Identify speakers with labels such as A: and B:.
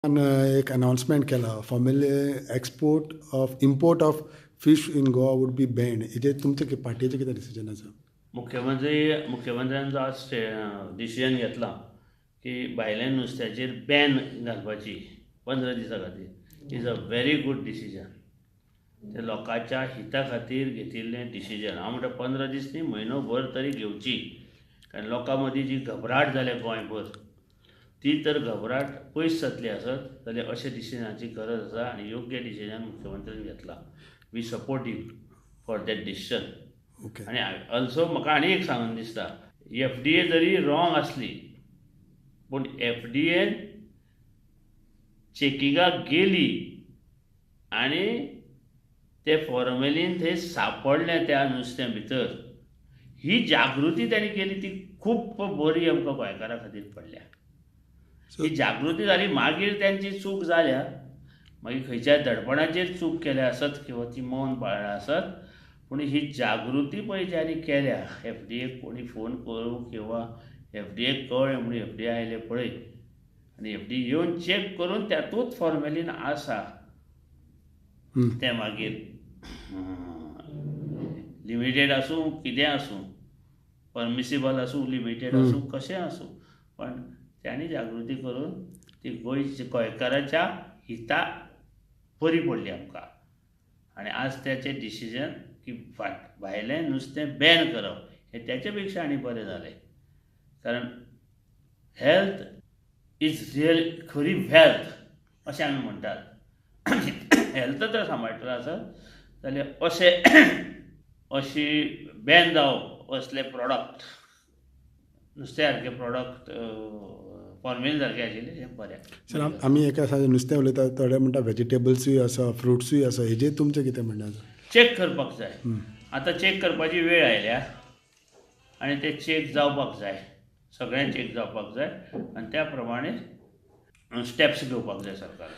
A: एक अनाउन्समेंट केला, formally export of import of fish in Goa would be banned. हेजेर तुमचें पार्टीचें कितें डिसिजन आसा?
B: मुख्यमंत्र्यान जो आज डिसिजन घेतला की भायल्या नुस्त्याचेर बॅन घालपाची 15 दिसां खातीर, is a very good decision. ते लोकांच्या हिता खातीर घेतिल्लें डिसिजन. हांव म्हणटा 15 दीस न्ही, म्हयनो भर तरी घेवची, कारण लोकां मदीं जी घबराट जाल्या गोंयभर ती तर घबराट पयस जातली आसत जाल्यार अशें डिसिजनाची गरज आसा आनी योग्य डिसिजन मुख्यमंत्र्यान घेतला. We support him for that decision. आनी ऑल्सो म्हाका आनी एक सांगून दिसता, FDA जरी रॉंग आसली पूण FDA चेकिंगाक गेली आनी ते फॉर्मेलीन थंय सापडलें त्या नुस्त्या भितर, ही जागृती तांणी केली ती खूब बरी आमकां गोंयकारां खातीर पडल्या. ही जागृती जाली, मागीर तांची चूक जाल्या, मागीर खंयच्याय दडपणाचेर चूक केल्या आसत किंवा ती मौन पाळ्ळ्या आसत, पूण ही जागृती पळय ज्यांनी केल्या, FDA कोणी फोन करूं किंवा FDA कळ्ळें म्हणून FDA आयले पळय आनी FDA येवन चॅक करून त्यातूंत फॉर्मेलीन आसा तें मागीर लिमिटेड आसूं कितें आसूं, परमिसिबल आसूं लिमिटेड आसूं कशें आसूं, पण तांणी जागृती करून ती गोंयकाराच्या हिता बरी पडली आमकां. आनी आज ताचें डिसिजन की भायलें नुस्तें बॅन करप हें ताचे पेक्षा आनी बरें जालें, कारण हेल्थ is real खरी वेल्थ अशें आमी म्हणटात. हेल्थ जर सांबाळटलो आसत जाल्यार अशें अशी बॅन जावप असले प्रोडक्ट, नुस्त्या सारके प्रोडक्ट फॉर्मेलीन सारके आशिल्ले हें बरें.
A: सर, आमी एका दिसा नुस्तें उलयता, थोडे म्हणटा वेजिटेबल्सूय आसा, फ्रुट्सूय आसा, हेजेर तुमचें कितें म्हणणें आसा?
B: चॅक करपाक जाय. आतां चॅक करपाची वेळ आयल्या आनी ते चॅक जावपाक जाय, सगळें चॅक जावपाक जाय आनी त्या प्रमाणे स्टेप्स घेवपाक जाय सरकार.